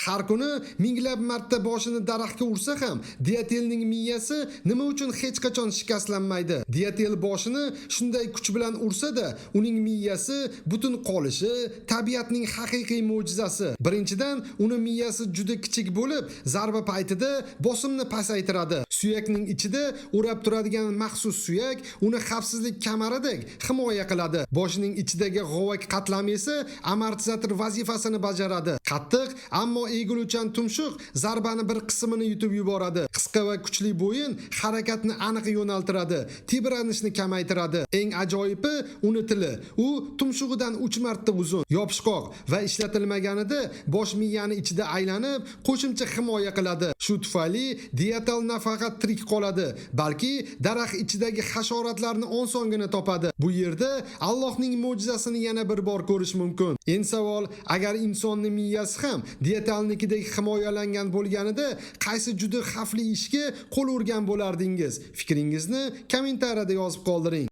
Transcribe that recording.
Har kuni minglab marta boshini daraxtga ursa ham, dyatelning miyasi nima uchun hech qachon shikastlanmaydi? Dyatel boshini shunday kuch bilan ursa-da, uning miyasi butun qolishi tabiatning haqiqiy mo'jizasi. Birinchidan, uni miyasi juda kichik bo'lib, zarba paytida bosimni pasaytiradi. Suyakning ichida o'rab turadigan maxsus suyak uni xavfsizlik kamaridek himoya qiladi. Boshining ichidagi g'ovak qatlami esa amortizator vazifasini bajaradi. Qattiq, ammo egiluvchan tumshuq zarbani bir qismini yutib yuboradi. Qisqa va kuchli bo'yin harakatni aniq yo'naltiradi, tebranishni kamaytiradi. Eng ajoyibi uni tili. U tumshug'idan 3 marta uzun, yopishqoq va ishlatilmaganida bosh miyani ichida aylanib, qo'shimcha himoya qiladi. Shu tufayli dyatel nafaqat tirik qoladi, balki daraxt ichidagi hasharotlarni osongina topadi. Bu yerda Allohning mo'jizasini yana bir bor ko'rish mumkin. Endi savol, agar insonning miyasi ham dyatelnikidek himoyalangan bo'lganida, qaysi juda xavfli ishga qo'l urgan bo'lardingiz? Fikringizni kommentariyada yozib qoldiring.